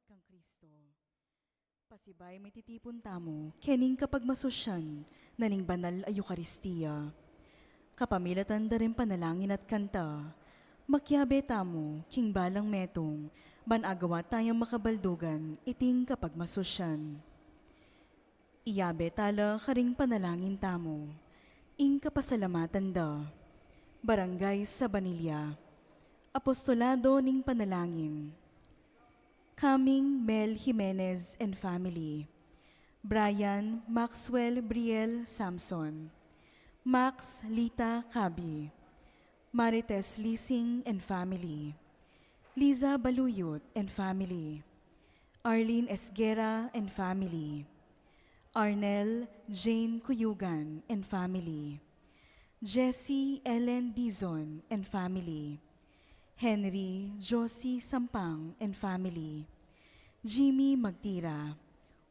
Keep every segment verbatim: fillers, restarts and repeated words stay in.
kang Kristo. Pasibayu mititipun tamu kening kapagmasusyan na ning banal a Eukaristia. Kapamilatan da ring panalangin at kanta, makiabe tamu king balang metung, ban agawa tayang makabaldugan iting kapagmasusyan. Iyabe tala karing panalangin tamu. Ing kapasalamatan da. Barangay Sabanilla. Apostolado ning Panalangin. Kaming Mel Jimenez and family. Brian Maxwell Briel Samson. Max Lita Kabi. Marites Lising and family. Liza Baluyut and family. Arlene Esguerra and family. Arnel Jane Cuyugan and family. Jesse Ellen Dizon and family. Henry Josie Sampang and family. Jimmy Magtira.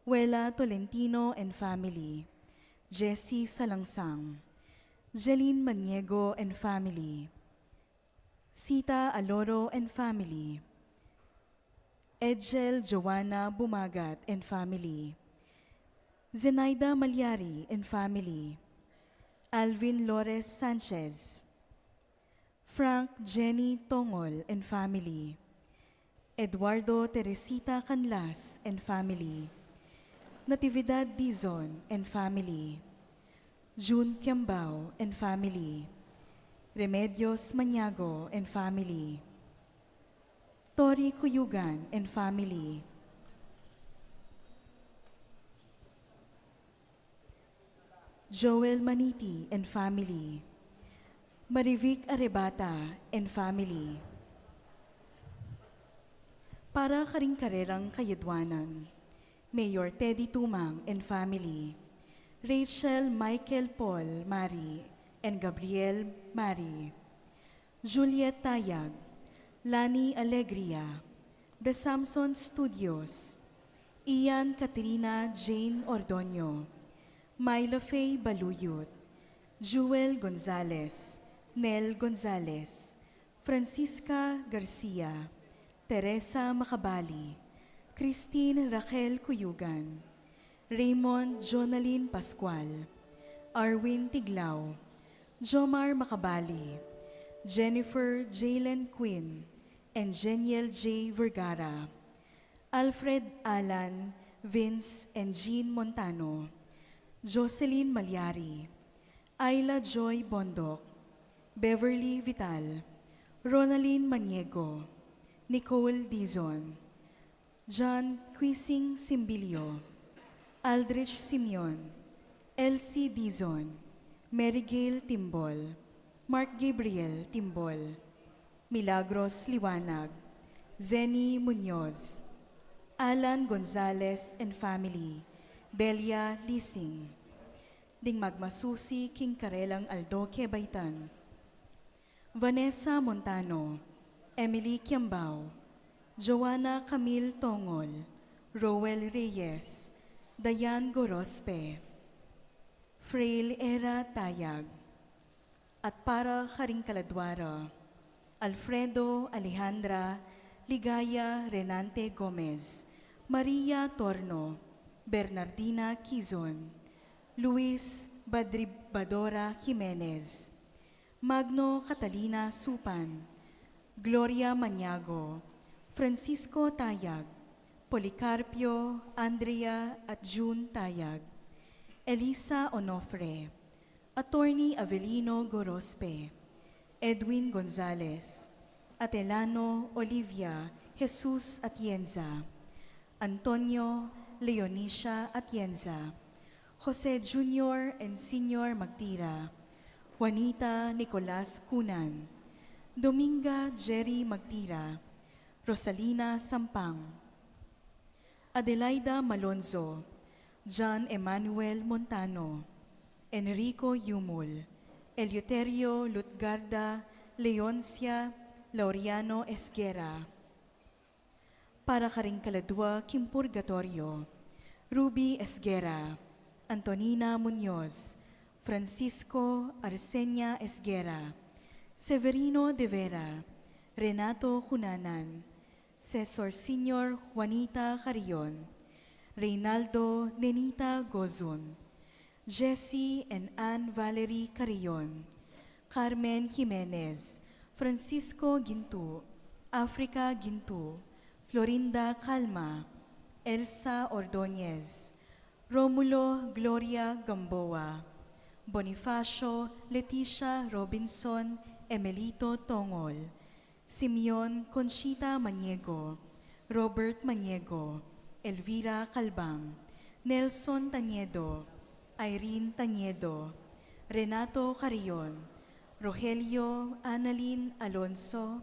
Wela Tolentino and family. Jesse Salangsang. Jeline Maniego and family. Sita Aloro and family. Edgel Joanna Bumagat and family. Zenaida Malyari and family. Alvin Lores Sanchez. Frank Jenny Tongol and family. Eduardo Teresita Canlas and family. Natividad Dizon and family. June Kiambao and family. Remedios Maniago and family. Tori Cuyugan and family. Joel Maniti and family. Marivic Arebata and family. Para karing karelang kayadwanan, Mayor Teddy Tumang and family. Rachel Michael Paul Mari and Gabriel Mari. Juliet Tayag, Lani Alegria, The Samson Studios, Ian Katrina Jane Ordoño, Myla Faye Baluyut, Jewel Gonzalez, Nel Gonzalez, Francisca Garcia, Teresa Macabali, Christine Raquel Cuyugan, Raymond Jonalyn Pascual, Arwin Tiglao, Jomar Macabali, Jennifer Jalen Quinn, and Jeniel J Vergara, Alfred Alan, Vince and Jean Montano, Jocelyn Malyari, Ayla Joy Bondoc, Beverly Vital, Ronaldin Maniego, Nicole Dizon, John Quising Simbilio, Aldrich Simeon, Elsie Dizon, Mary Gail Timbol, Mark Gabriel Timbol, Milagros Liwanag, Zenny Muñoz, Alan Gonzalez and family, Delia Lising. Ding magmasusi king karelang aldo kebaitan: Vanessa Montano, Emily Kiambao, Joanna Camille Tongol, Roel Reyes, Dayan Gorospe, Frail Era Tayag. At para karing kaladwa ra, Alfredo, Alejandra, Ligaya, Renante Gomez, Maria Torno, Bernardina Quizon, Luis Badribadora Jimenez, Magno Catalina Supan, Gloria Maniago, Francisco Tayag, Policarpio, Andrea at June Tayag, Elisa Onofre, Attorney Avelino Gorospe, Edwin Gonzalez, Atelano Olivia Jesus Atienza, Antonio Leonicia Atienza, Jose Junior and Senior Magtira, Juanita Nicolas Cunan, Dominga Jerry Magtira, Rosalina Sampang, Adelaida Malonzo, John Emmanuel Montano, Enrico Yumul, Eleuterio Lutgarda, Leoncia Laureano Esguerra. Para karing kaladwa king purgatorio, Ruby Esguerra, Antonina Muñoz, Francisco Arsenia Esguerra, Severino de Vera, Renato Cunanan, Cesar Senior Juanita Carrion, Reynaldo Nenita Gozon, Jessie and Ann Valerie Carrion, Carmen Jimenez, Francisco Gintu, Africa Gintu, Florinda Calma, Elsa Ordóñez, Romulo Gloria Gamboa, Bonifacio Leticia Robinson, Emelito Tongol, Simeon Conchita Maniego, Robert Maniego, Elvira Calbang, Nelson Tañedo, Irene Tañedo, Renato Carrion, Rogelio Annalyn Alonso,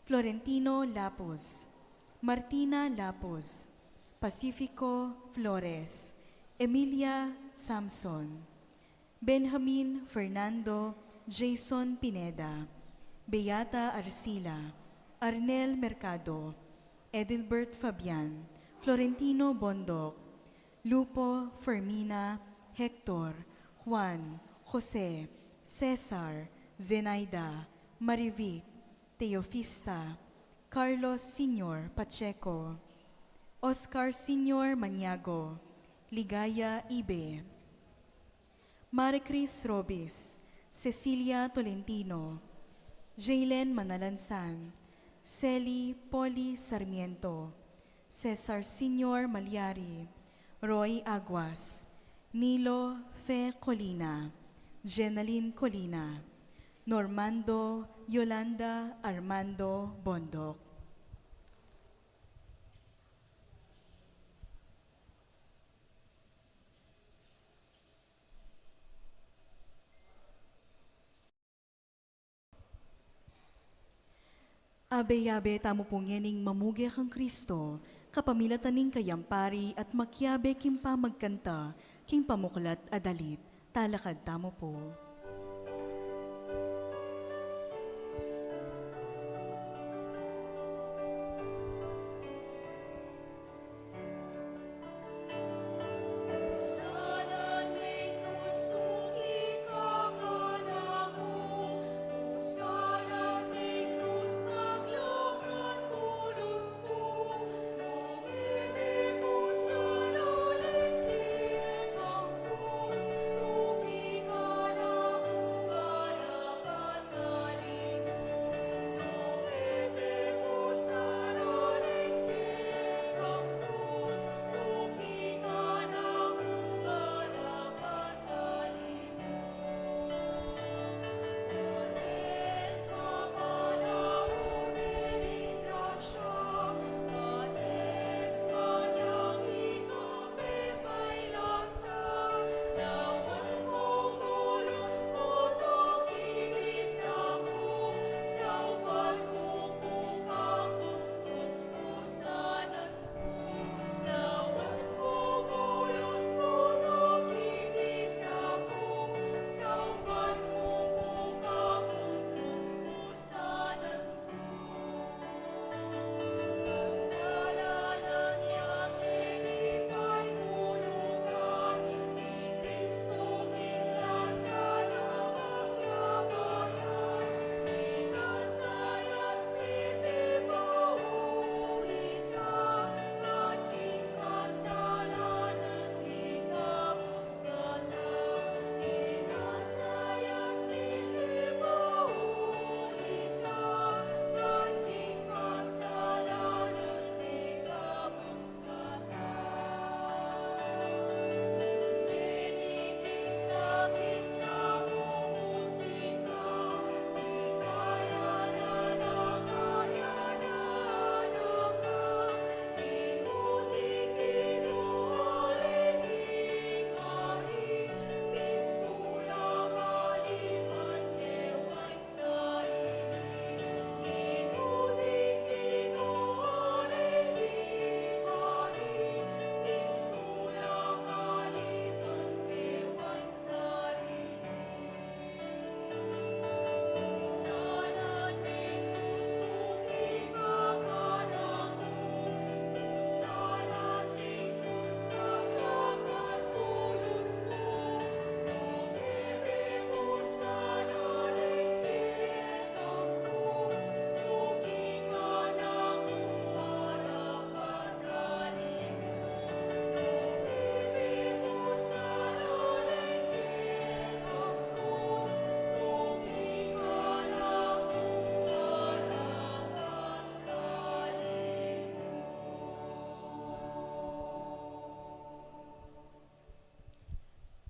Florentino Lapuz, Martina Lapuz, Pacifico Flores, Emilia Samson, Benjamin Fernando, Jason Pineda, Beata Arcila, Arnel Mercado, Edelbert Fabian, Florentino Bondoc, Lupo, Fermina, Hector, Juan, Jose, Cesar, Zenaida, Marivic, Teofista, Carlos Senior Pacheco, Oscar Senior Maniago, Ligaya Ibe, Maricris Robis, Cecilia Tolentino, Jaylen Manalansan, Celi Polly Sarmiento, Cesar Senior Maliari, Roy Aguas, Nilo Fe Colina, Jenalyn Colina, Normando Yolanda Armando Bondoc. Abe-abe tamu pu ngening mamuge kang Kristo, kapamilatan ning kayang pari at makiabe king pamagkanta king pamuklat a dalit. Talakad tamu pu.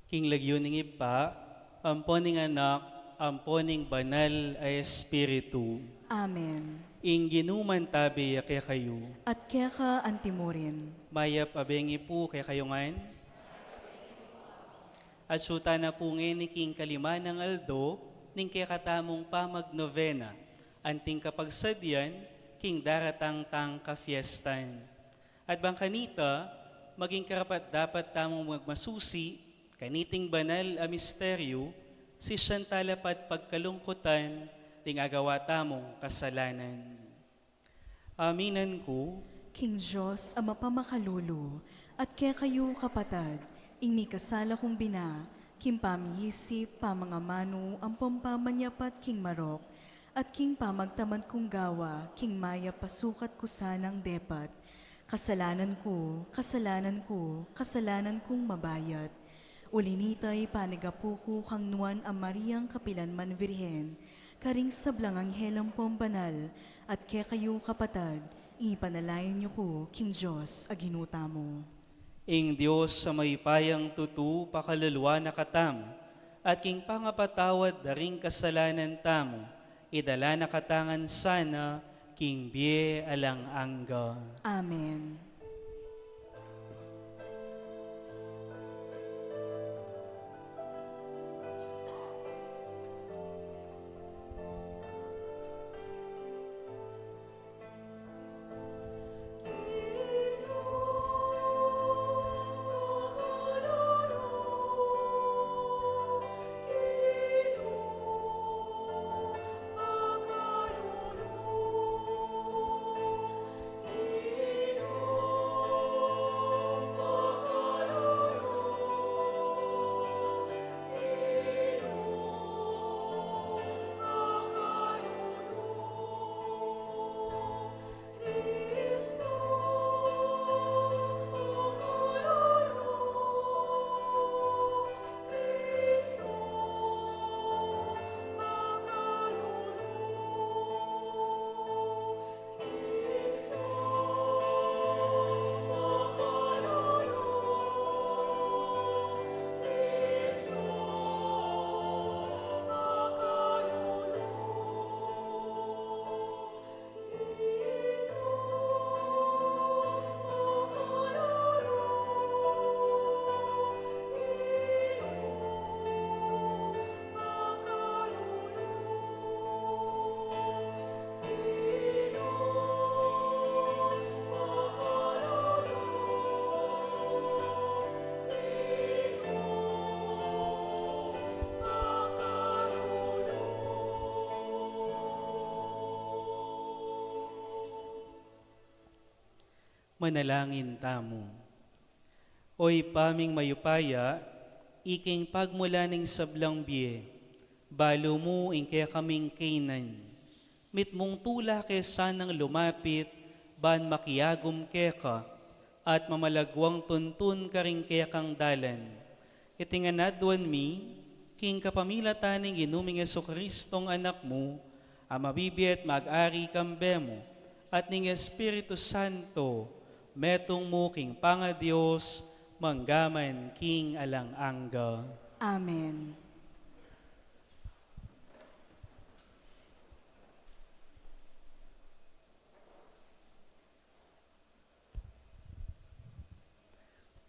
King lagyu ning Ibpa, ampo ning Anak, ampo ning Banal a Espiritu. Amen. Ing Ginu mantabi ya kekayu. At keka antimurin. Mayap a bengi pu kekayu ngan. At atsu tana pu ngeni king kalima nang aldo ning kekatamung pamagnovena, anting kapagsadyan king daratang tang kafiestan. At bang kanita, maging karapat-dapat tamung magmasusi kaniting banal a misteryu, sisian tala pat pagkalungkutan ding agawa tamung kasalanan. Aminan ku king Dios a mapamakalulu, at kekayu, kapatad, ing mikasala kung bina, king pamiisip, pamangamanu, ampong pamanyapat king marok, at king pamagtamad kung gawa king mayap a sukat ku sanang depat. Kasalanan ku, kasalanan ku, kasalanan kung mabayat. Uli nita, ipanigapu ku kang Nuan a Mariang kapilan man Virgen, karing sablang anghel ampong banal, at kekayu, kapatad, ipanalangin yu ku king Dios a Ginu tamu. Ing Dios a mayupayang tutu pakaluluan na katamu, at king pangapatawad da ring kasalanan tamu, idala na katamu ngan sana king bie alang angga. Amen. Manalangin tamu. O Ibpa ming mayupaya, iking pagmula ning sablang bie, balu mu ing kekaming kaynan. Mitmung tula ke sanang lumapit, ban makiagum keka, at mamalaguang tuntun karing kekang dalan. Iti ngan aduan mi, king kapamilatan ning Ginu ming Jesucristong Anak mu, a mabibie at mag-ari kambe mu, at ning Espiritu Santo, metung mu king pangaDios, mangga man king alang angga. Amen.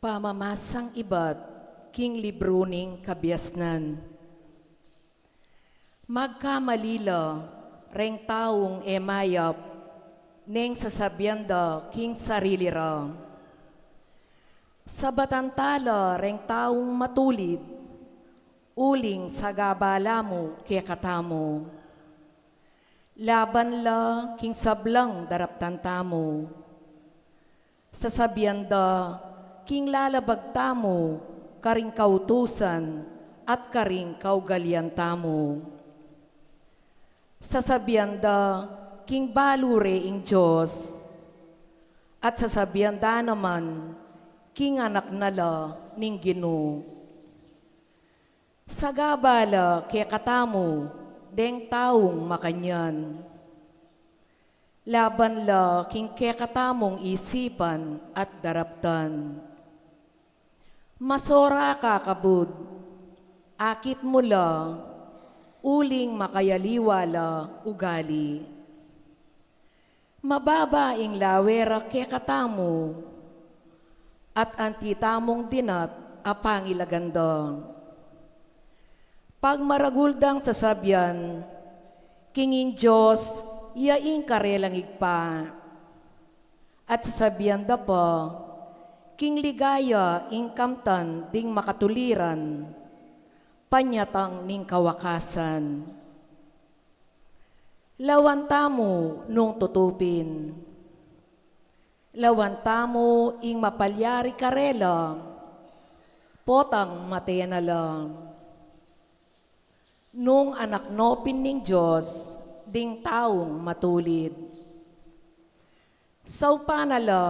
Pamamasang ibat king libru ning Kabiasnan. Magkamali la reng taung e mayap neng sasabian da king sarili ra. Sabatan tala reng taung matulid, uling sagabala mu kekatamu. Laban la king sablang daraptan tamu. Sasabian da king lalabag tamu karing kautusan at karing kaugalian tamu. Sasabian da king balu re ing Dios, at sasabian da naman king anak na la ning Ginu. Sagabala kekatamu deng taung makanyan. Laban la king kekatamung isipan at daraptan. Masora kakabud, akit mu la, uling makayaliwa la ugali. Mababa ing lawe ra kekatamu, at anti tamung dinat a pangilagan da. Pagmaragul dang sasabian, king ing Dios ya ing karelang Ibpa. At sasabian da pa, king ligaya ing kamtan ding makatuliran, panyatang ning kawakasan. Lawan tamu nung tutupin. Lawan tamu ing mapalyari karela, potang mate na la. Nung anak no pin ning Dios, ding taung matulid. Saupan na la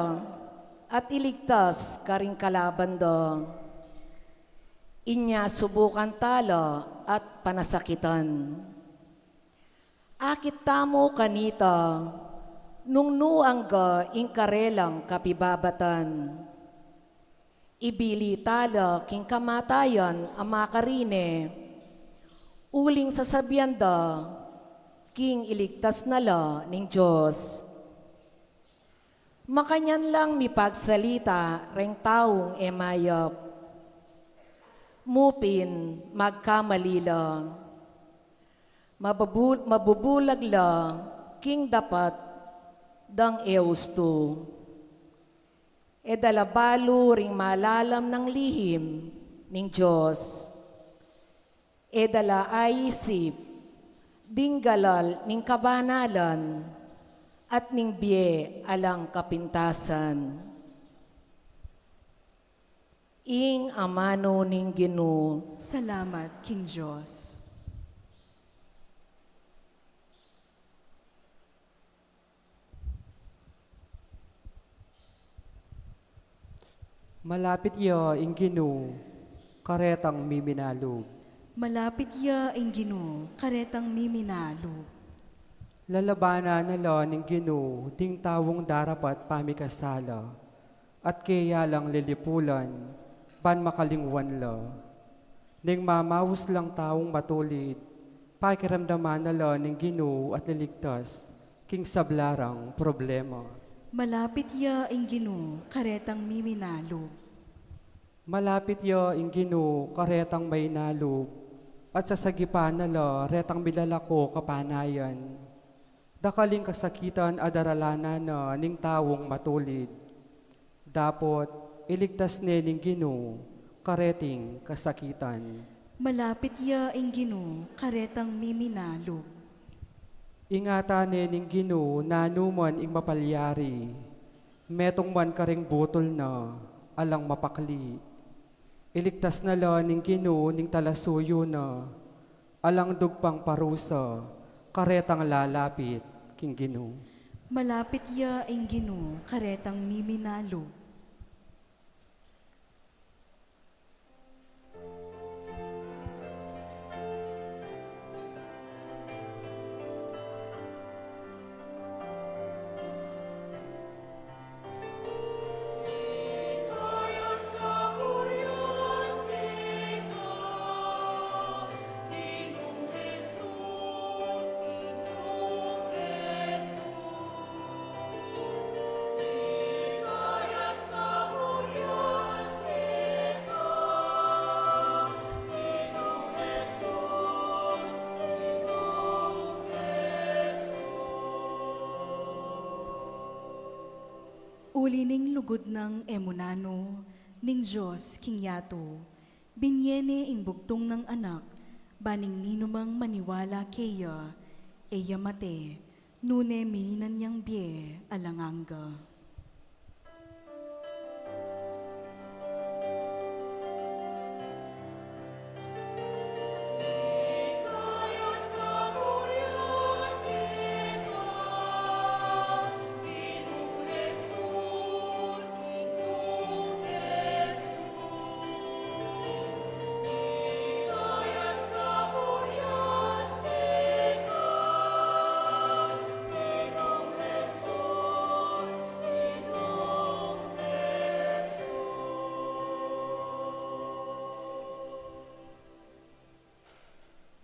at iligtas karing kalaban da. Inya subukan tala at panasakitan. Akit tamu kanita, nung nu angga ing karelang kapibabatan. Ibili tala king kamatayan a makarine, uling sasabian da, king iligtas na la ning Dios. Makanyan lang mipagsalita reng taung e mayap. Mu pin magkamali la. Mabubul-, mabubulag la king dapat dang e ustu. E da la balu ring malalam nang lihim ning Dios. E da la aisip ding galal ning kabanalan at ning bie alang kapintasan. Ing amanu ning Ginu. Salamat king Dios. Malapit ya ing Ginu, karetang miminalub. Malapit ya ing Ginu, karetang miminalub. Lalabanan na la ning Ginu ding taung darapat pamikasala, at keya lang lilipulan ban makalingwan la. Ning mamaus lang taung matulid, pakiramdaman na la ning Ginu at liligtas king sabla rang problema. Malapit ya ing Ginu, karetang miminalub. Malapit ya ing Ginu, karetang mainalub, at sasagipan na la retang milalako kapanayan. Dakal ing kasakitan a daralanan na ning taung matulid. Dapot iligtas ne ning Ginu kareting kasakitan. Malapit ya ing Ginu karetang miminalub. Ingatan ne ning Ginu nanu man ing mapalyari, metung man karing butul na, alang mapakli. Iligtas na la ning Ginu ning talasuyu na, alang dugpang parusa, karetang lalapit king Ginu. Malapit ya ing Ginu karetang miminalub. Uli ning lugud nang e mu nanu ning Dios king yatu, binie ne ing bugtung nang anak, ban ing ninumang maniwala keya, e ya mate, nune mininan yang bie alang angga.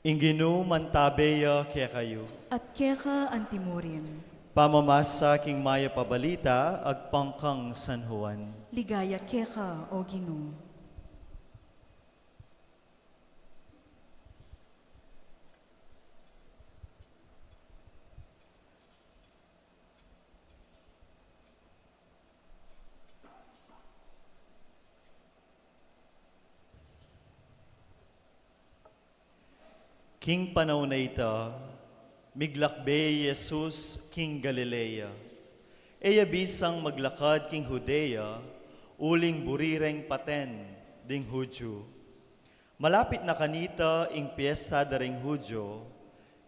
Ing Ginu mantabe ya kekayu. At keka antimurin. Pamamasa king mayap a balita agpang kang San Juan. Ligaya keka, O Ginu. King panaun a ita, miglakbe i Jesus king Galilea. E ya bisang maglakad king Judea, uling buri reng paten ding Judio. Malapit na kanita ing piesta da ring Judio,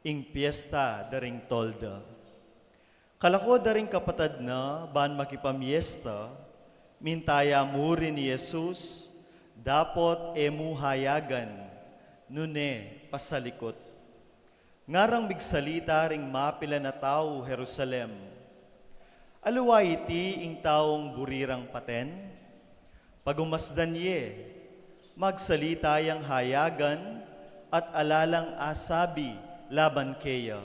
ing piesta da ring Tolda. Kalako da ring kapatad na ban makipamiesta, minta ya murin i Jesus, dapot e mu hayagan, nune pasalikut. Ngarang migsalita ring mapilan a tau Jerusalem, "Aliwa iti ing taung buri rang paten?" Pagumasdan ye, magsalita yang hayagan at ala lang asabi laban keya.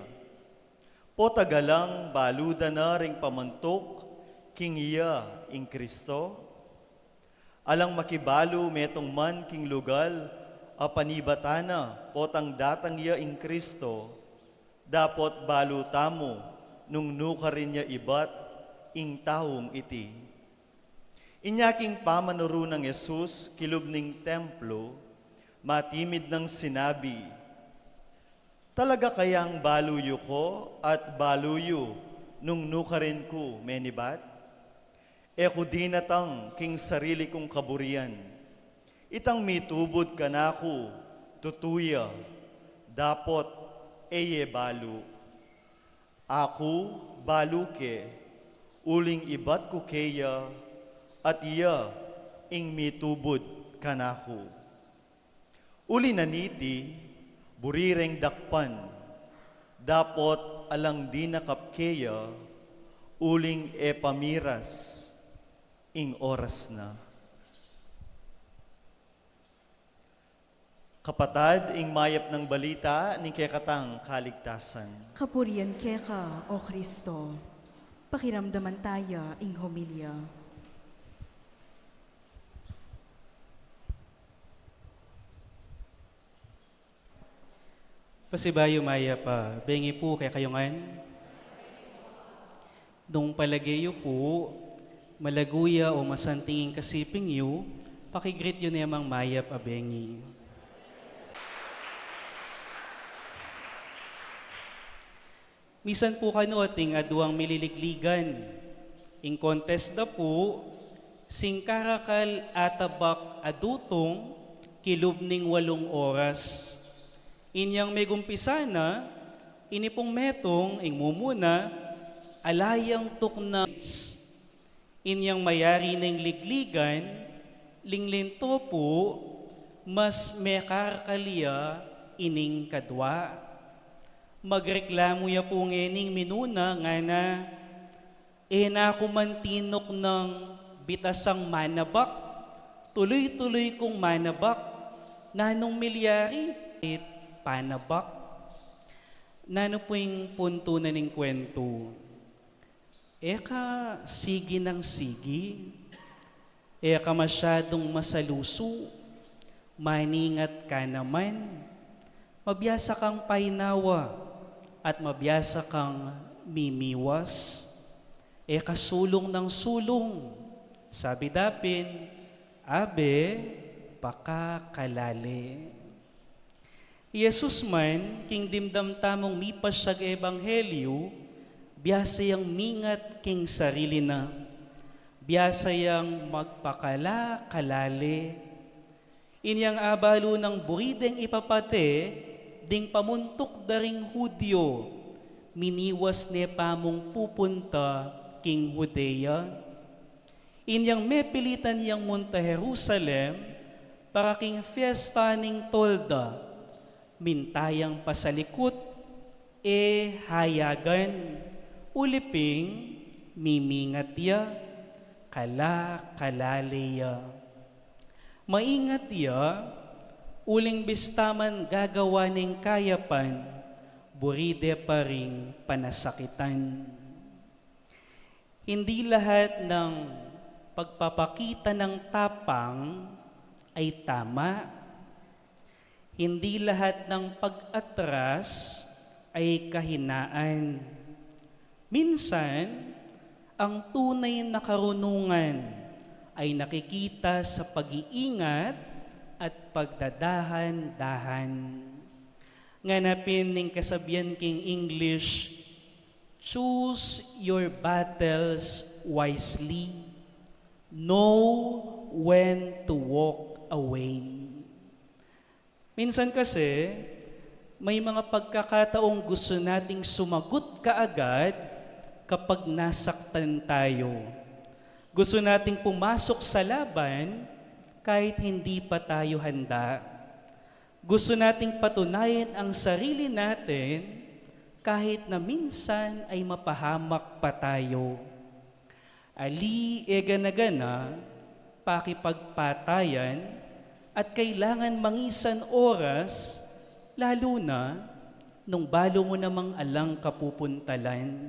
Potagalang balu da na ring pamantuk king iya ing Kristo? Alang makibalu metung man king lugal a panibatan na potang datang ya ing Kristo, dapot balu tamu nung nukarin ya ibat ing taung iti. Inya king pamanuru nang Jesus kilub ning templo, matimid nang sinabi, "Talaga kayang balu yu ko at balu yu nung nukarin ku menibat? E ku dinatang king sarili kung kaburian. Itang mitubud kanaku, tutu ya, dapot e ye balu. Aku balu ke, uling ibat ku keya, at iya ing mitubud kanaku." Uli na niti, buri reng dakpan, dapot alang dinakap keya, uling e pa miras ing oras na. Kapatad, ing mayap nang balita ning kekatang kaligtasan. Kapurian keka, O Kristo. Pakiramdaman taya ing homilya. Pasibayu mayap a bengi pu kekayu ngan. Nung palage yu pu, malagu ya o masanting ing kasiping yu, pakigreet yu ne mang mayap a bengi. Misan pu kanu ating aduang mililigligan. Ing contest da pu, singkarakal atabak a dutung kilub ning walung oras. Inyang megumpisa na, ini pung metung, ing mumuna, ala yang tuknang. Inyang mayari neng ligligan, linglinto pu, mas mekarakal ya ining kadwa. Magreklamu ya pu ngening minuna, ngana, "E na ku man tinuknang bitasang manabak, tuloy-tuloy kung manabak, nanung milyari it panabak?" Nanu pu ing puntu na ning kwentu? E ka sigi nang sigi, e ka masyadung masalusu, maningat ka naman, mabiasa kang painawa, at mabiasa kang mimiwas. E ka sulung nang sulung, sabi da pin, abe, pakakalale. I Jesus man, king dimdam tamung mipasyag ebanghelyu, biasa yang mingat king sarili na, biasa yang magpakalakalale. Inyang abalu nang buri deng ipapate ding pamuntuk da ring Judio, miniwas ne pa mung pupunta king Judea. Inyang mepilitan yang munta Jerusalem para king fiesta ning Tolda, minta yang pasalikut, e hayagan, uliping mimingat ya, kalakalale ya. Maingat ya, Uling bista man gagawa ning kayapan, buri de pa ring panasakitan. Hindi lahat ng pagpapakita ng tapang ay tama. Hindi lahat ng pag-atras ay kahinaan. Minsan, ang tunay na karunungan ay nakikita sa pag-iingat at pagdadahan-dahan. Nganapin ning kasabian king English, "Choose your battles wisely. Know when to walk away." Minsan kasi, may mga pagkakataong gusto nating sumagot kaagad kapag nasaktan tayo. Gusto nating pumasok sa laban kahit hindi pa tayo handa. Gusto nating patunayan ang sarili natin kahit na minsan ay mapahamak pa tayo. Ali e gana-gana pakipagpatayan at kailangan mangisan oras, lalo na nung balu mu namang alang kapupuntalan.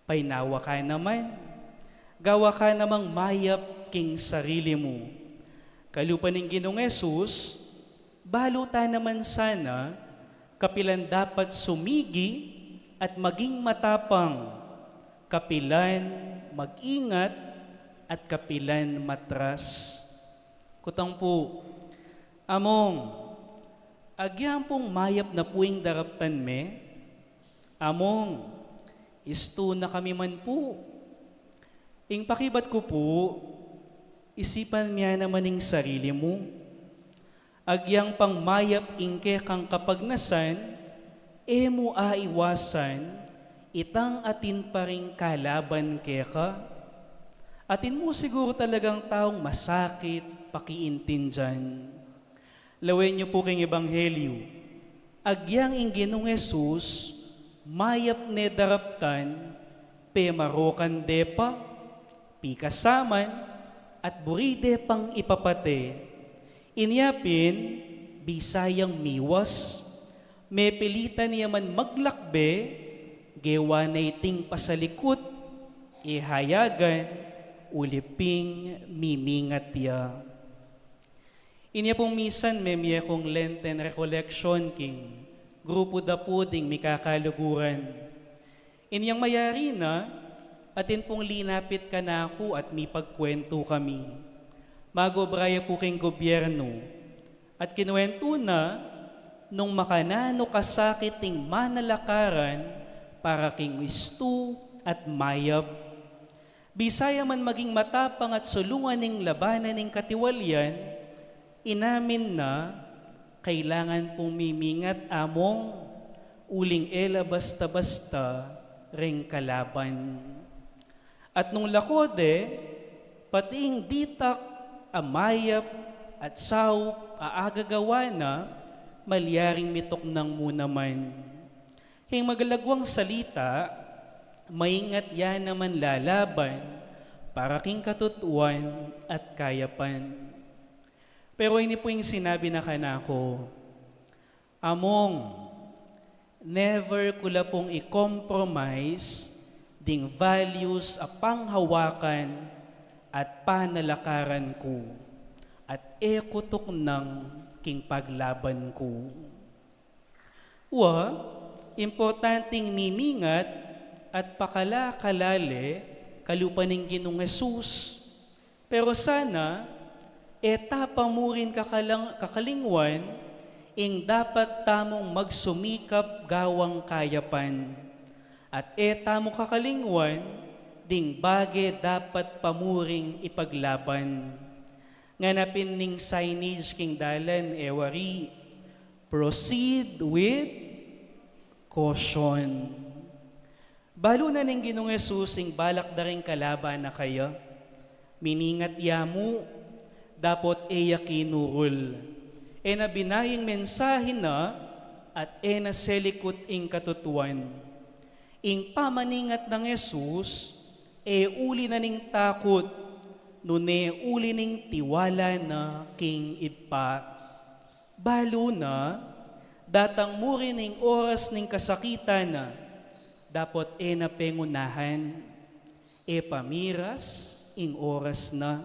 Painawa ka naman, gawa ka namang mayap king sarili mu. Kalupa ning Ginung Jesus, balu ta naman sana kapilan dapat sumigi at maging matapang, kapilan mag-ingat, at kapilan matras. Kutang pu, Among, agyang pung mayap na pu ing daraptan me? Among, istu na kami man pu. Ing pakibat ku pu, isipan me naman ing sarili mu. Agyang pang mayap ing kekang kapagnasan, e mu aiwasan itang atin pa ring kalaban keka. Atin mu siguru talagang taung masakit pakiintindian. Lawen yu pu king Ebanghelyo, agyang ing Ginung Jesus mayap ne daraptan, pemarokan de pa, pikasaman, at buri de pang ipapate. Inya pin, bisa yang miwas, mepilitan ya man maglakbe, gewa na iting pasalikut, e hayagan, uli ping mimingat ya. Inya pung misan memie kung Lenten Recollection king grupu da pu ding mikakaluguran. Inyang mayari na, atin pung linapit kanaku at mipagkuwentu kami. Mag-obra ya pu king gobyernu, at kinuwentu na nung makananu kasakit ing manalakaran para king istu at mayap. Bisa ya man maging matapang at sulungan ing labanan ning katiwalian, inamin na kailangan pung mimingat, Among, uling e la basta-basta reng kalaban. At nung lako de, pati ing ditak a mayap at saup a agagawa na, malyaring mituknang mu naman. King magalagwang salita, maingat ya naman lalaban para king katutuan at kayapan. Pero ini pu ing sinabi na kanaku, Among, never ku la pung i-compromise ding values a panghawakan at panalakaran ku, at e ku tuknang king paglaban ku. Wa, importanting mimingat at pakalakalale kalupa ning Ginung Jesus. Pero sana, e ta pa mu rin kakalang-, kakalingwan ing dapat tamung magsumikap gawang kayapan. At e tamu kakalingwan ding bage dapat pa mu ring ipaglaban. Nganapin ning signage king dalan, e wari, "Proceed with caution." Balu na ning Ginung Jesus ing balak da ring kalaban a kaya. Miningat ya mu, dapot e ya kinurul. E na binaying mensahe na, at e na selikut ing katutuan. Ing pamaningat nang Jesus, e uli na ning takut, nune uli ning tiwala na king Ibpa. Balu na, datang mu rin ing oras ning kasakitan na, dapot e na pengunahan, e pa miras ing oras na,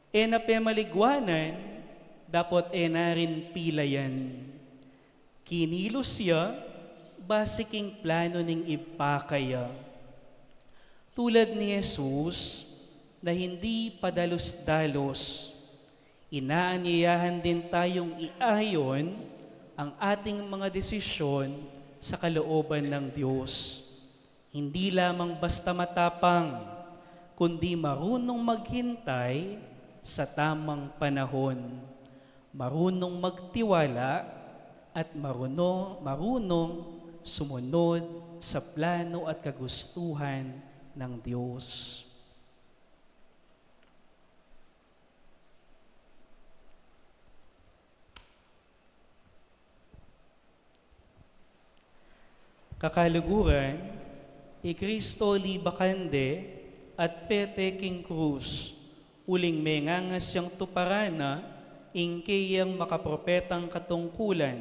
e na pemaliguanan, dapot e na rin pilayan. Kinilus ya, base king plano ning Ibpa kaya. Tulad ni Jesus na hindi padalus-dalus, inaanyayahan din tayong iayon ang ating mga desisyon sa kalooban ng Diyos. Hindi lamang basta matapang, kundi marunong maghintay sa tamang panahon, marunong magtiwala, at maruno-, marunong sumunod sa plano at kagustuhan ng Diyos. Kakaluguran, i Kristo libakan de at pete king krus, uling mengangas yang tuparan na ing keyang makapropetang katungkulan,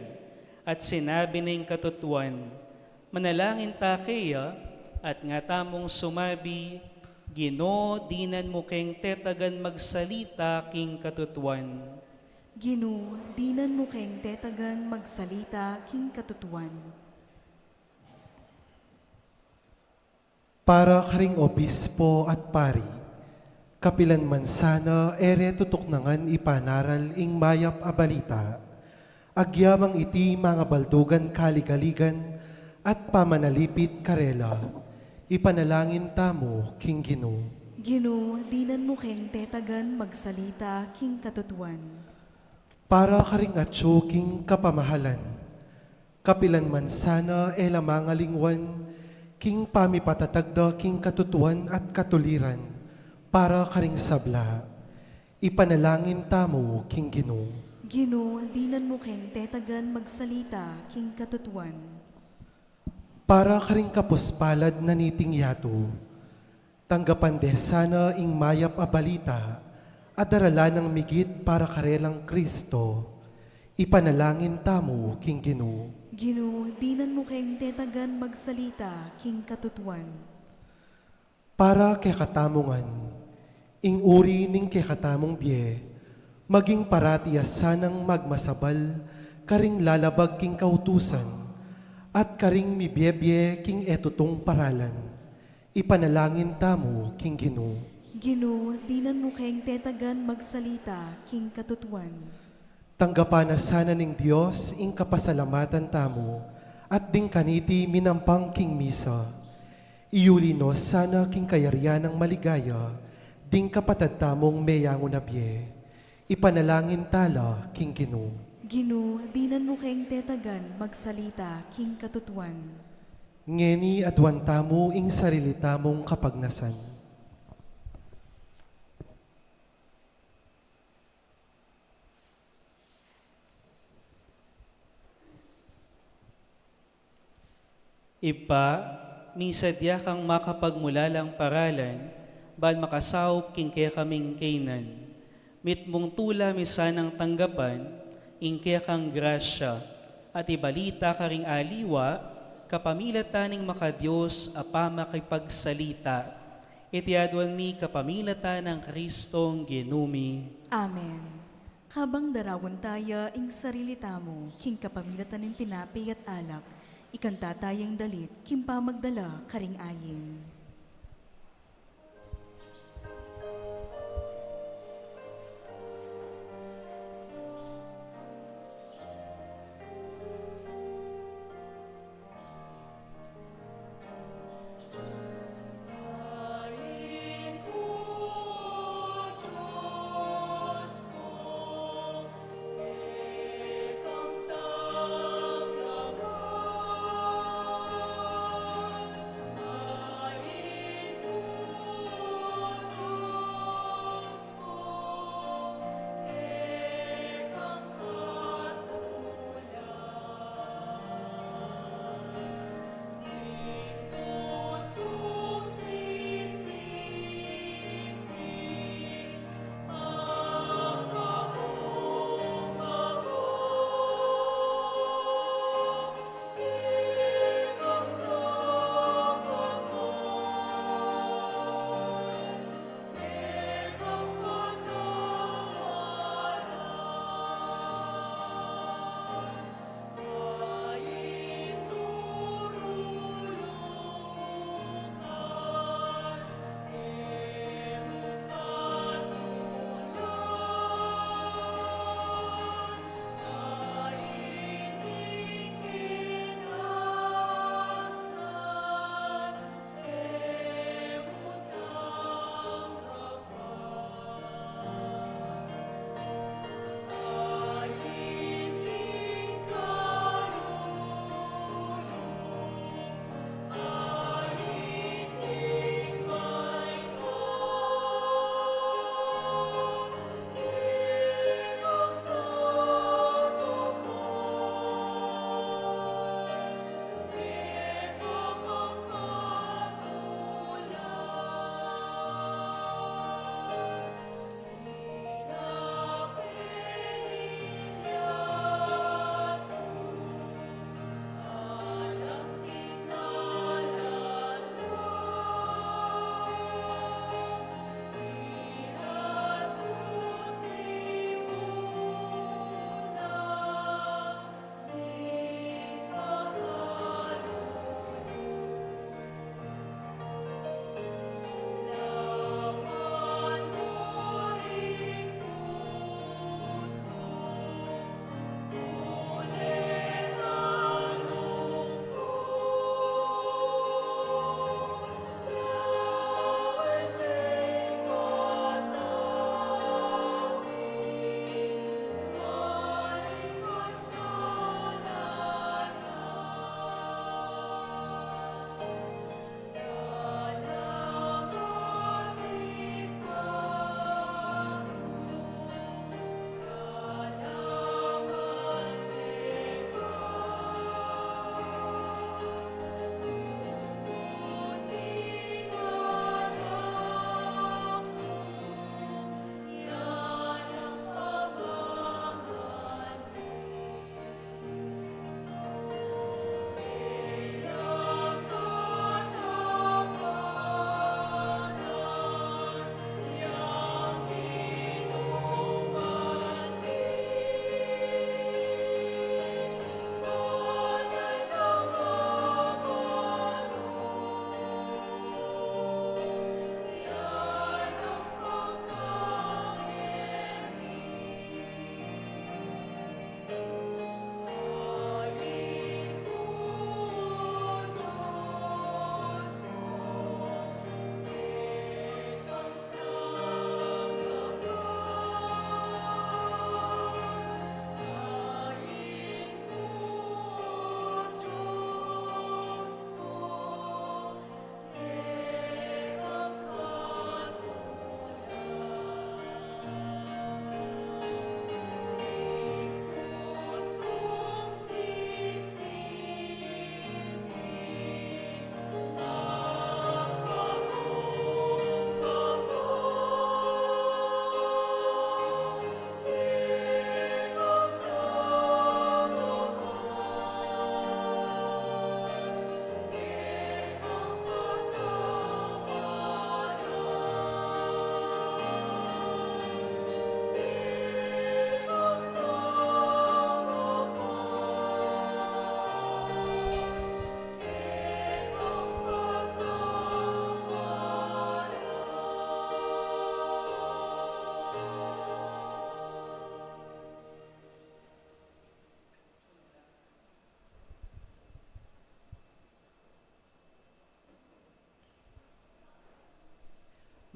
at sinabi na ing katutuan, manalangin ta keya, at nga tamung sumabi, Ginu, dinan mu keng tetagan magsalita king katutuan. Ginu, dinan mu keng tetagan magsalita king katutuan. Para karing obispo at pari, kapilan man sana e re tutuknangan ipanaral ing mayap a balita, agyamang iti mangabaldugan kaligaligan at pamanalipit karela, ipanalangin tamu king Ginu. Ginu, dinan mu keng tetagan magsalita king katutuan. Para karing atyu king kapamahalan, kapilan man sana e la mangalingwan king pamipatatag da king katutuan at katuliran para karing sabla, ipanalangin tamu king Ginu. Ginu, dinan mu keng tetagan magsalita king katutuan. Para karing kapuspalad na niting yatu, tanggapan de sana ing mayap a balita a daralan nang migit para karelang Kristo, ipanalangin tamu king Ginu. Ginu, dinan mu keng tetagan magsalita king katutuan. Para kekatamu ngan, ing uri ning kekatamung bie, maging parati ya sanang magmasabal karing lalabag king kautusan, at karing mibie-bie king e tutung paralan, ipanalangin tamu king Ginu. Ginu, dinan mu keng tetagan magsalita king katutuan. Tanggapan na sana ning Dios ing kapasalamatan tamu, at ding kaniti minampang king misa. Iyuli no sana king kayarian nang maligaya ding kapatad tamung meyangu na bie. Ipanalangin ta la king Ginu. Ginu, dinan mu keng tetagan magsalita king katutuan. Ngeni aduan tamu ing sarili tamung kapagnasan. Ibpa, misadya kang makapagmulalang paralan, ban makasaup king kekaming kaynan. Mitmung tula mi sanang tanggapan ing kekang grasya, at ibalita karing aliwa, kapamilatan ning makaDios a pamakipagsalita. Iti aduan mi kapamilatan nang Kristong Ginu mi. Amen. Kabang darawan taya ing sarili tamu king kapamilatan ning tinape at alak, ikanta taya ing dalit king pamagdala karing ayin.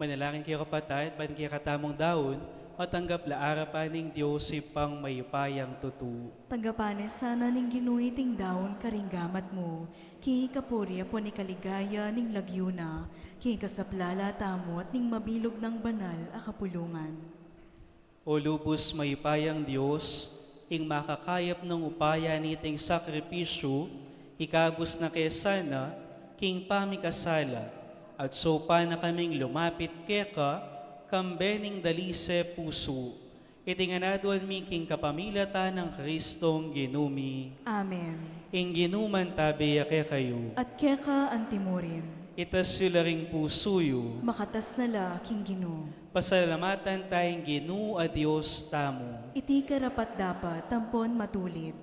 Manalangin kayu, kapatad, ban kekatamung daun matanggap la arapan ning Dios Ibpang mayupayang tutu. Tanggapan na sana ning Ginu iting daun karing gamat mu, king kapurian ampon king kaligayan ning lagyu na, king kasaplalan tamu at ning mabilug nang banal a kapulungan. O lubus mayupayang Dios, ing makakayap nang upaya niting sakripisyu, ikabus na ke sana king pamikasala, at saupan na kaming lumapit keka, kambe ning dalise pusu. Iti ngan aduan mi king kapamilatan nang Kristong Ginu mi. Amen. Ing Ginu mantabi ya kekayu. At keka antimurin. Itas yu la ring pusu yu. Makatas na la king Ginu. Pasalamatan taya ing Ginu a Dios tamu. Iti karapat-dapat ampon matulid.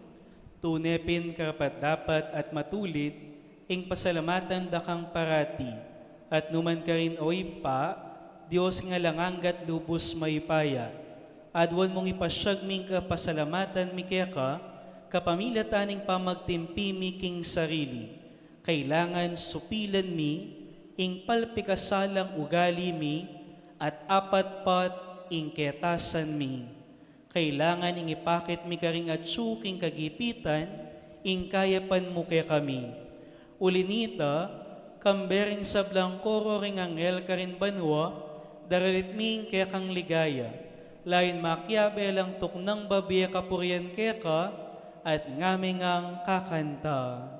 Tune pin karapat-dapat at matulid ing pasalamatan da kang parati, at nukarin man, O Ibpa, Dios ning alang angga at lubus mayupaya. Aduan mung ipasiag mi ing kapasalamatan mi keka, kapamilatan ning pamagtimpi mi king sarili. Kailangan supilan mi ing palpikasalang ugali mi at apatpat ing ketasan mi. Kailangan ing ipakit mi karing atsu king kagipitan ing kayapan mu kekami. Uli nita, kambe ring sablang koro ring anghel karin banua, daralit mi ing kekang ligaya. Layun makiabe lang tuknang babie kapurian keka, at ngami ngang kakanta.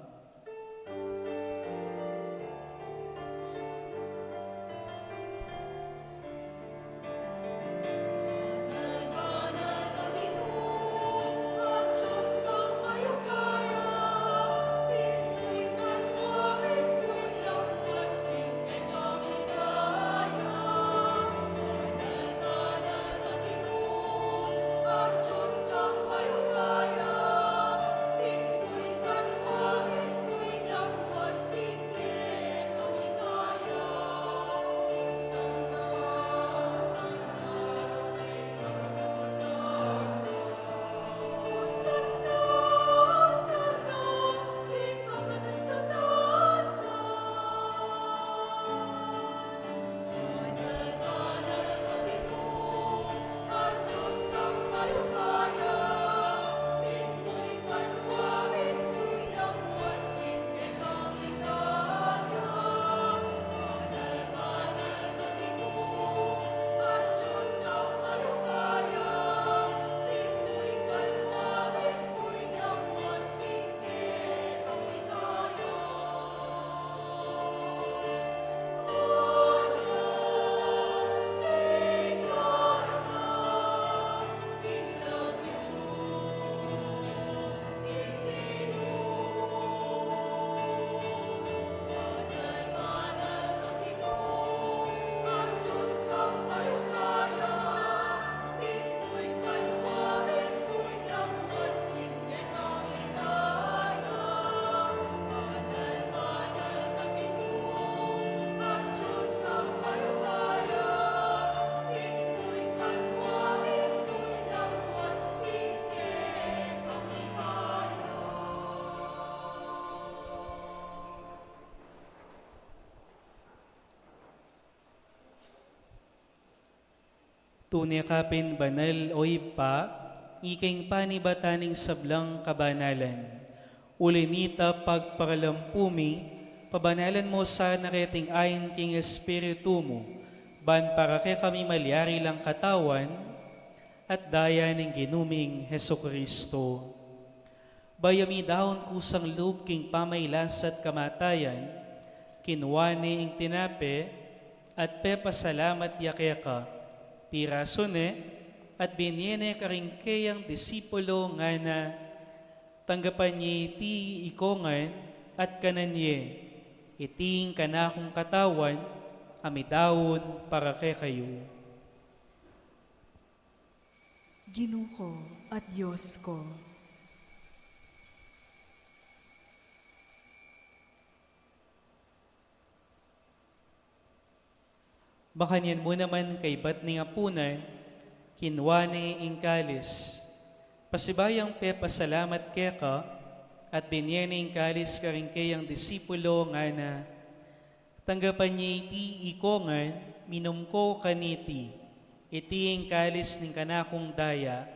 Tune ka pin banal, O Ibpa, ika ing panibatan ning sablang kabanalan. Uli nita, pagparalampu mi, pabanalan mu sana reting ain king Espiritu mu, ban para kekami malyari lang Katawan at Daya ning Ginu ming Jesucristo. Bayu mi daun kusang lub king pamailas at kamatayan, kinua ne ing tinape, at pepasalamat ya keka, pirasu ne, at binie ne karing keyang disipulo, ngana: Tanggapan ye iti ikongan at kanan ye, iti ing kanakung Katawan, a midaun para kekayu. Ginu ku at Dios ku. Makanyan mu naman kaibat ning apunan, kinua ne ing kalis. Pasibayung pepasalamat keka, at binie ne ing kalis karing keyang disipulo, ngana: Tanggapan ye iti ikongan Minum ko kaniti, iti ing kalis ning kanakung daya,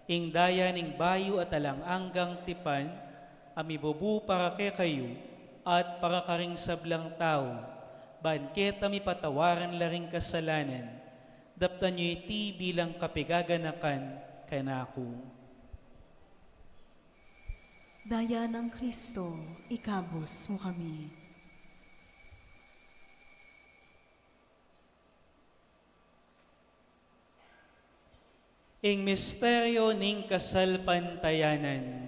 ing daya ning bayu at alang anggang tipan, a mibubu para kekayu at para karing sablang tau, ban keta mipatawaran la ring kasalanan. Daptan yu iti bilang kapigaganakan kanaku. Daya nang Kristo, ikabus mu kami. Ing misteryo ning kasalpantayanan.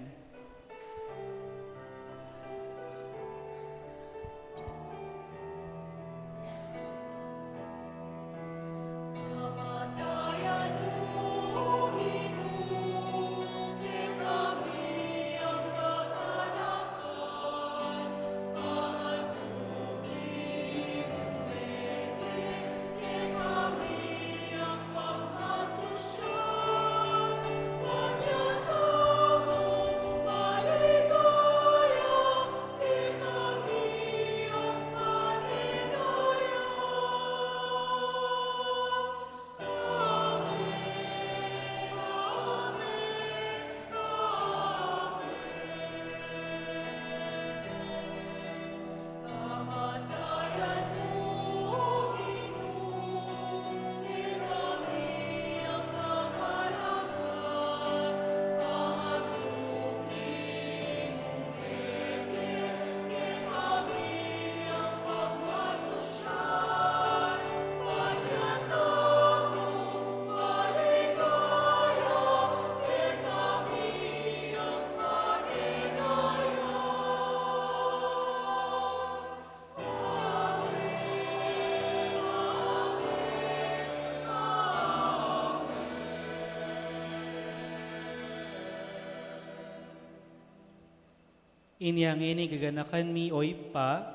Inya ngeni, gaganakan mi, o Ibpa,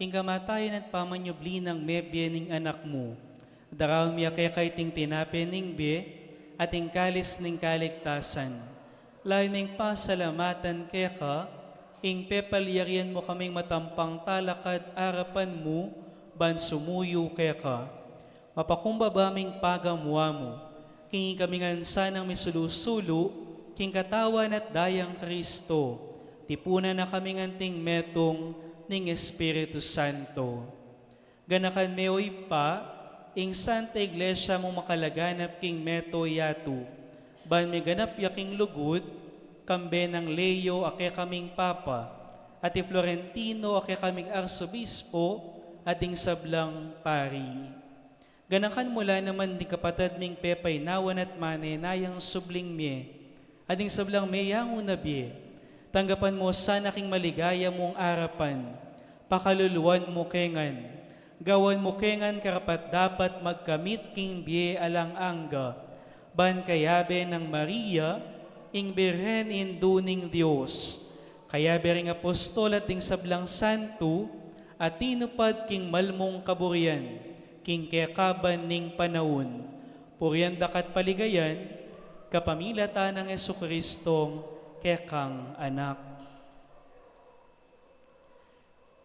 ing kamatayan at pamanyubli nang mebie ning Anak mu. Daraun mi keka iting tinape ning bie at ing kalis ning kaligtasan. Lalu ming pasalamatan keka ing pepalyarian mu kaming matampang talakad arapan mu ban sumuyu keka. Mapakumbaba ming pagamuan mu, king ikami ngan sanang misulu-sulu king katawan at dayang Kristo, tipunan na kami ngan ting metung ning Espiritu Santo. Ganakan me, o Ibpa, ing Santa Iglesia mung makalaganap king mabilug a yatu, ban miganap ya king lugud, kambe nang Leo a kekaming Papa, at i Florentino a kekaming Arsobispo, at ding sablang pari. Ganakan mu la naman ding kapatad ming pepaynawan at manenayang subling mie, at ding sablang meyangu na bie. Tanggapan mu sana king maligaya mung arapan, pakaluluan mu ke ngan, gawan mu ke ngan karapat-dapat magkamit king bie alang angga, ban kayabe nang Maria, ing Birhen Indu ning Dios, kayabe ring apostol at ding sablang santo, a tinupad king malmung kaburian, king kekaban ning panaun. Purian da ka at paligayan, kapamilatan nang Jesucristong kekang Anak.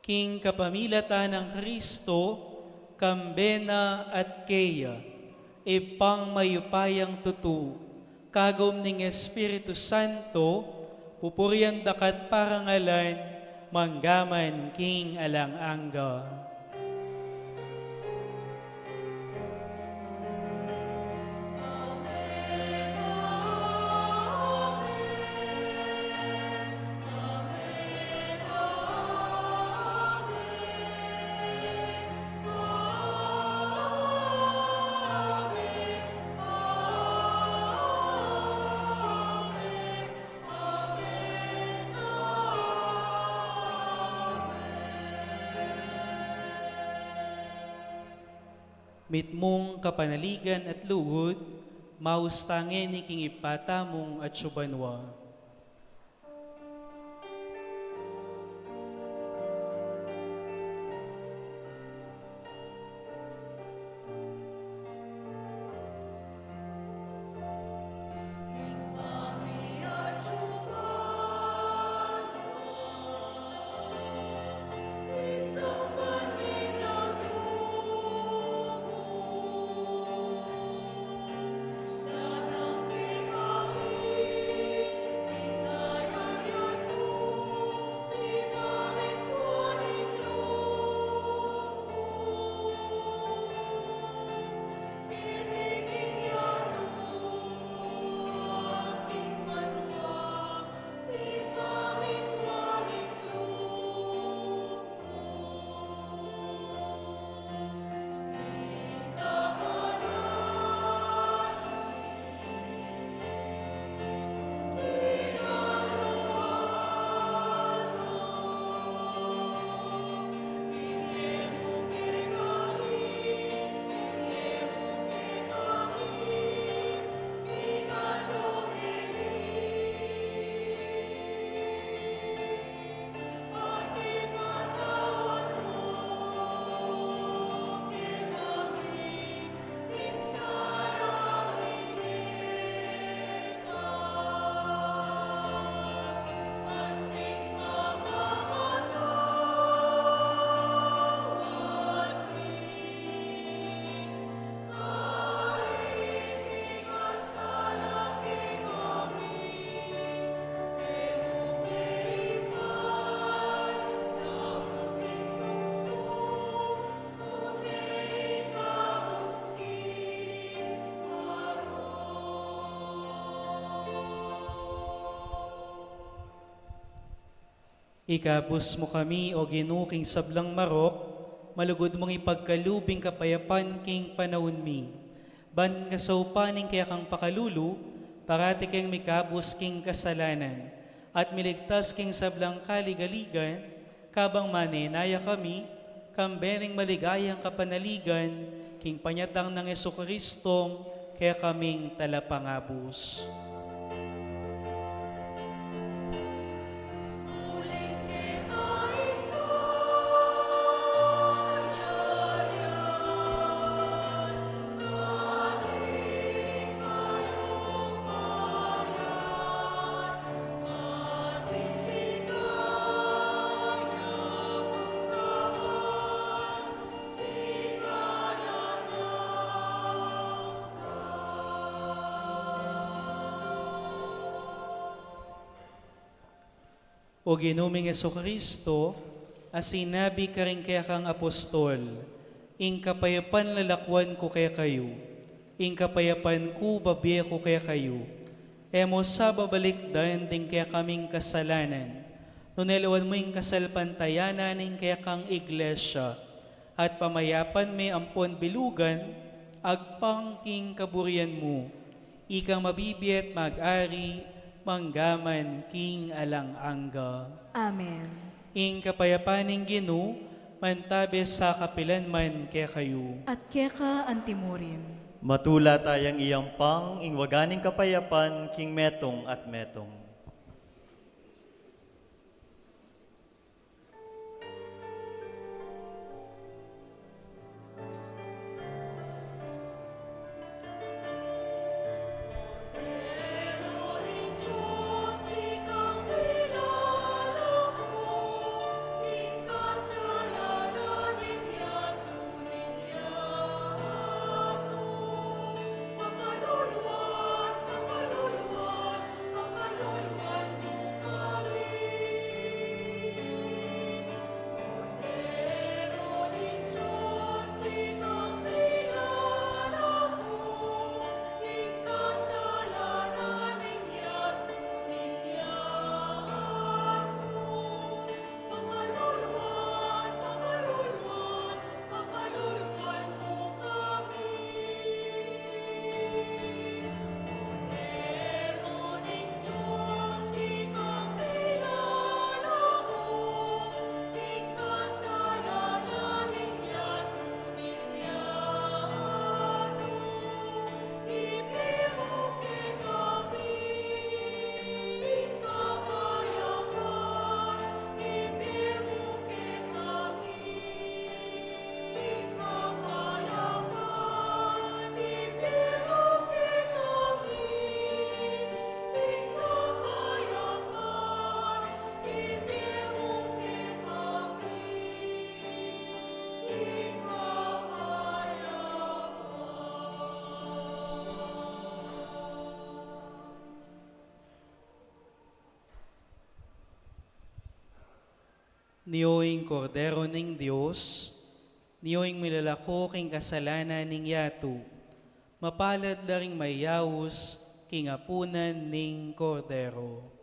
King kapamilatan nang Kristo, kambe na at keya, Ibpang mayupayang tutu, kagum ning Espiritu Santo, pupurian da ka at parangalan, mangga man king alang angga. Mitmung kapanaligan at lugud, maus ta ngeni king Ibpa tamung atsu banua. Ikabus mu kami, O Ginu, king sablang marok, malugud mung ipagkalub ing kapayapan king panaun mi. Ban king kasaupan ning kekang pakalulu, parati keng mikabus king kasalanan, at miligtas king sablang kaligaligan, kabang manenaya kami, kambe ning maligayang kapanaligan, king panyatang nang Jesucristong kekaming Talapangabus. O Ginu ming Jesucristo, a sinabi karing kekang apostol, "Ing kapayapan lalakwan ku kekayu, ing kapayapan ku babie ku kekayu." E mu sa babalikdan ding kekaming kasalanan, nune lawan mu ing kasalpantayanan ning kekang iglesia, at pamayapan me ampon bilugan, agpang king kaburian mu. Ikang mabibie at mag-ari, mangga man king alang angga. Amen. Ing kapayapan ning Ginu, mantabe sa kapilan man kekayu. At keka antimurin. Matula tayang iyampang ing waga ning kapayapan king metung at metung. Nio ing Kordero ning Dios, nio ing milalako king kasalanan ning yatu. Mapalad la ring mayaus king apunan ning Kordero.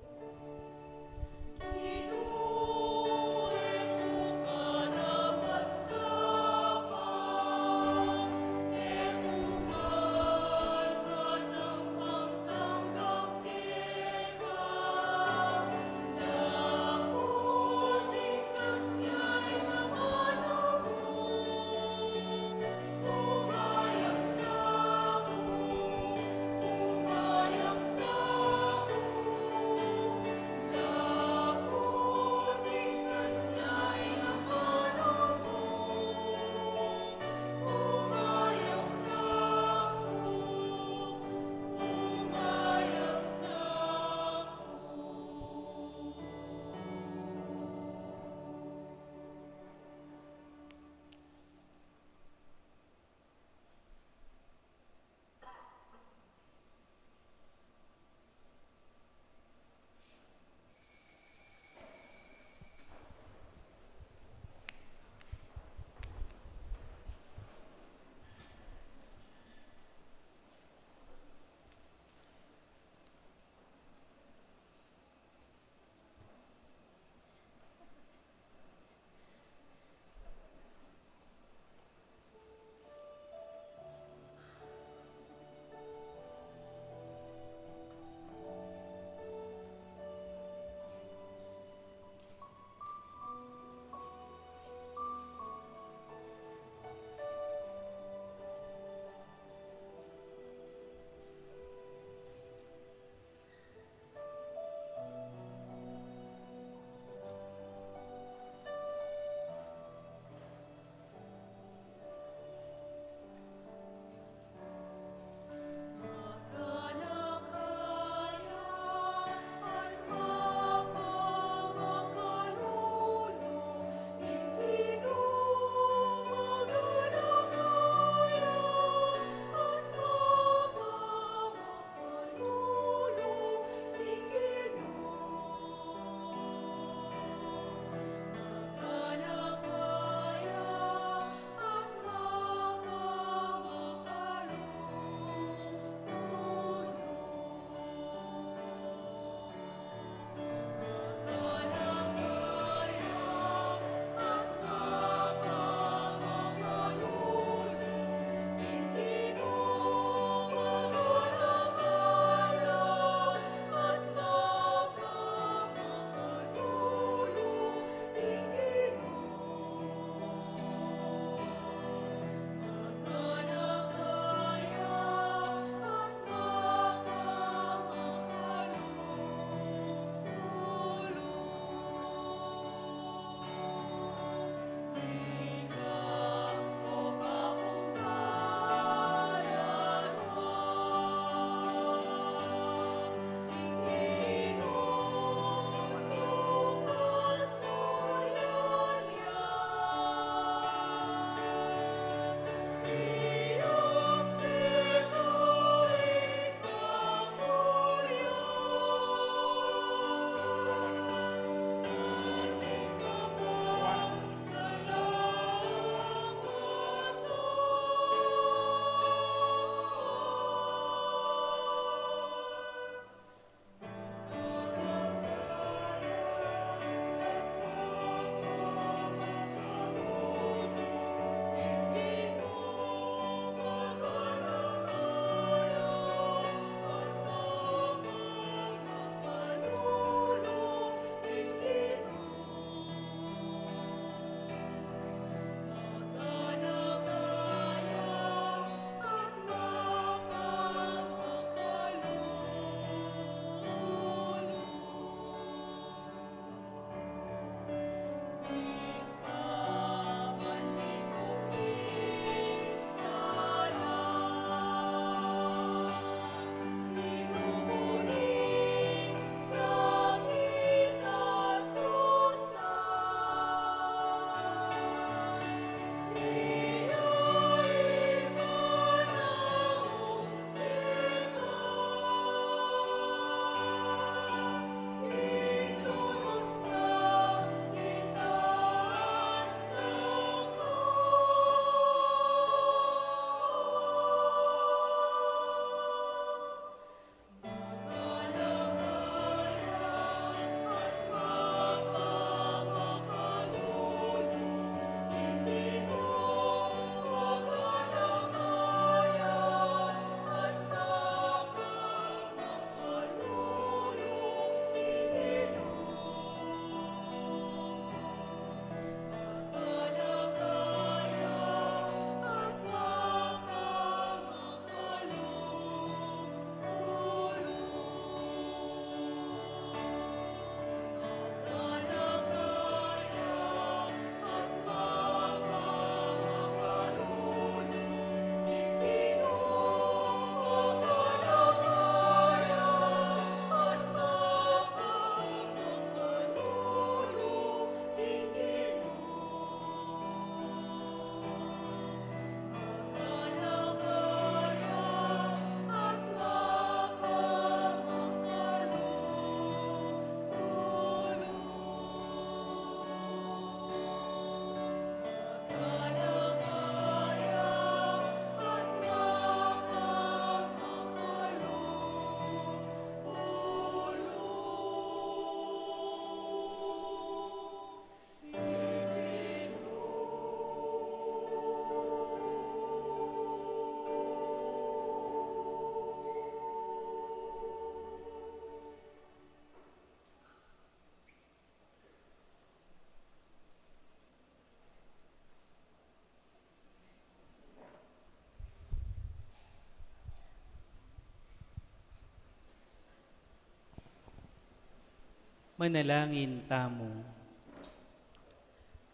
Manalangin tamu.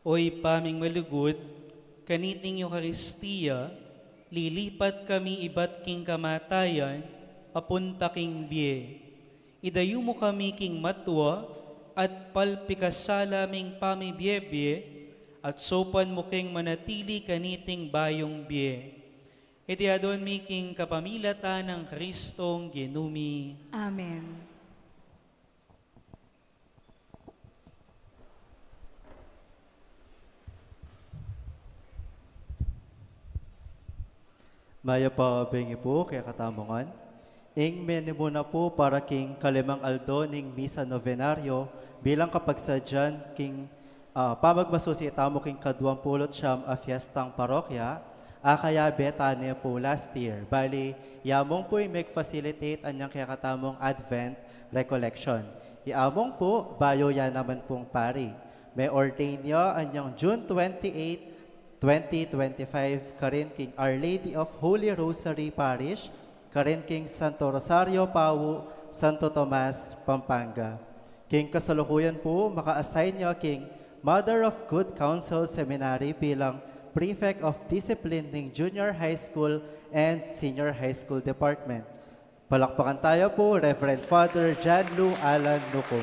O Ibpa ming malugud, kaniting Eukaristia, lilipat kami ibat king kamatayan, papunta king bie. Idayu mu kami king matua at palpikasala ming pamibie-bie, at saupan mu king manatili kaniting bayung bie. Iti adwan mi king kapamilatan nang Kristong Ginu mi. Amen. Mayap a bengi pu kekatamu ngan. Ing menimuna pu para king kalimang aldo ning Misa Novenario bilang kapagsadyan king, ah, pamagmasusi tamu king kaduampulu't siyam a fiestang parokya, a kayabe tane pu last year. Bali, i Among pu ing meg-facilitate anyang kekatamung Advent Recollection. I Among pu, bayu ya naman pung pari. Me-ordain ya anyang June twenty-eight, twenty twenty-five, karin king Our Lady of Holy Rosary Parish, karin king Santo Rosario Pau, Santo Tomas, Pampanga. King kasalukuyan pu, maka-assign ya king Mother of Good Counsel Seminary bilang Prefect of Discipline ning Junior High School and Senior High School Department. Palakpakan tayu pu, Reverend Father John Lu Alan Nukum.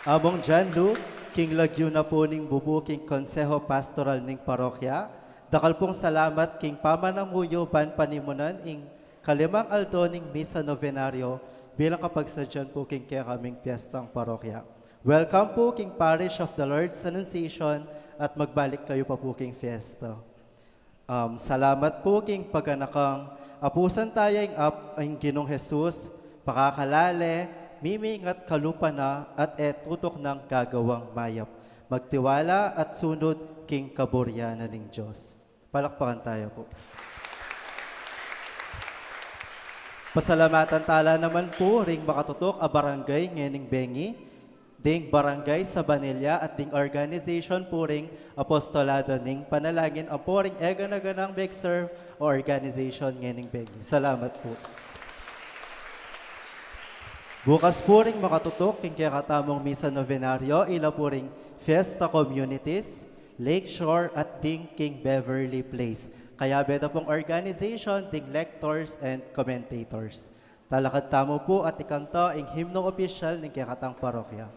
Among John Lu, king lagyu na pu ning bubu king Konseho Pastoral ning parokya, dakal pung salamat king pamananguyu ban panimunan ing kalimang aldo ning Misa Novenario bilang kapagsadyan pu king kekaming piestang parokya. Welcome pu king Parish of the Lord's Annunciation at magbalik kayu pa pu king fiesta. Um, salamat pu king paganakang apusan taya ing Ap-, ing Ginung Jesus, pakakalale, mimingat kalupa na at e tutuknang gagawang mayap. Magtiwala at sunud king kaburian na ning Dios. Palakpakan tayu pu. Pasalamatan tala naman pu ring makatutuk a barangay ngening bengi, ding barangay Sabanilla at ding organization pu ring Apostolado ning Panalangin ampo ring e gana-ganang meg-serve a organization ngening bengi. Salamat pu. Bukas pu ring makatutuk king kekatamung Misa Novenario, ila pu ring Fiesta Communities, Lakeshore at ding king Beverly Place. Kayabe da pung organization, ding lectors and commentators. Talakad tamu pu at ikanta ing himno opisyal ning kekatang parokya.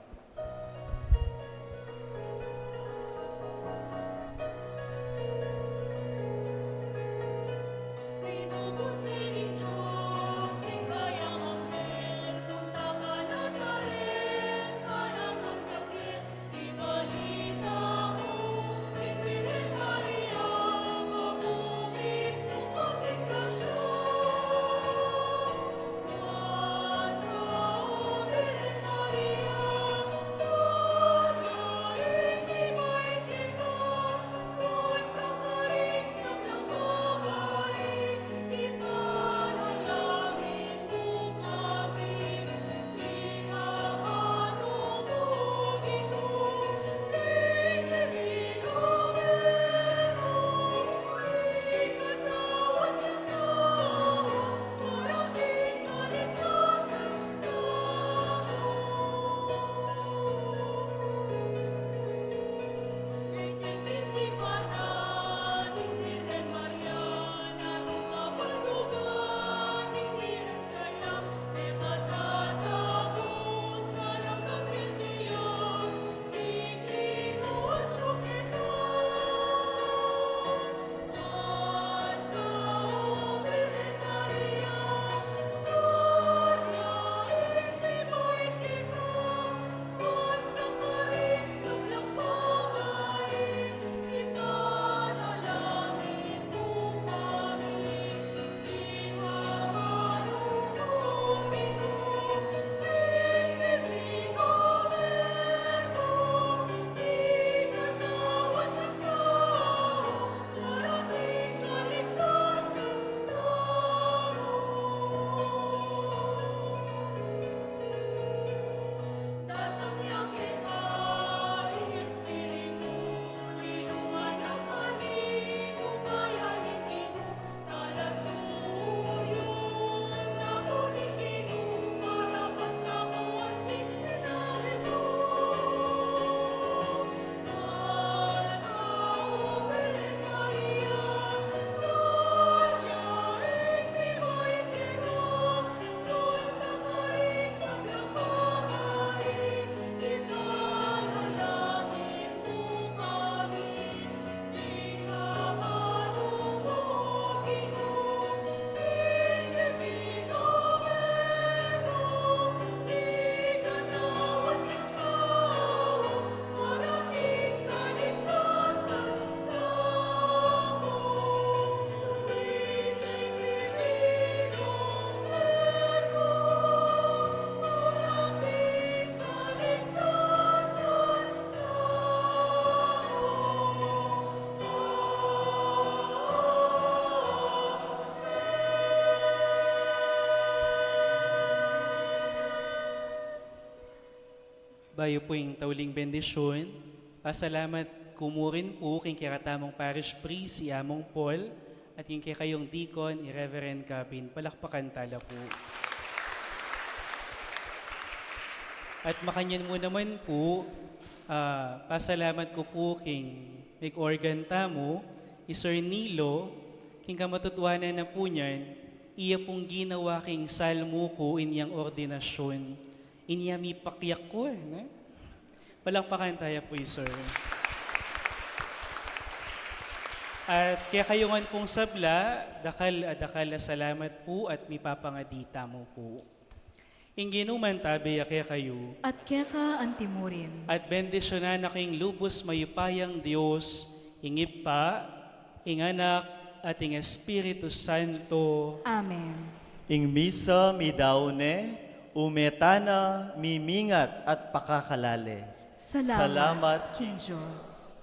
Bayu pu ing tauling bendisyun, pasalamat ku mu rin pu king kekatamung parish priest, i Among Paul, at king kekayung deacon, i Reverend Gavin. Palakpakan tala pu. At makanyan mu naman pu, ah, pasalamat ku pu king nag-organ tamu, i Sir Nilo, king kamatutuanan na pu niyan, iya pung ginawa king salmu ku inyang ordinasyun. Inya mipakyak ku, eh, ne? Palakpakan taya pu i Sir. At kekayu ngan pung sabla, dakal a dakal a salamat pu at mipapangadi tamu pu. Ing Ginu mantabe ya kekayu. At keka antimurin. At bendisyunan na kayung lubus mayupayang Dios, ing Ibpa, ing Anak, at ing Espiritu Santo. Amen. Ing misa midaun ne, ume tana, mimingat at pakakalale. Salamat, Salamat. King Dios.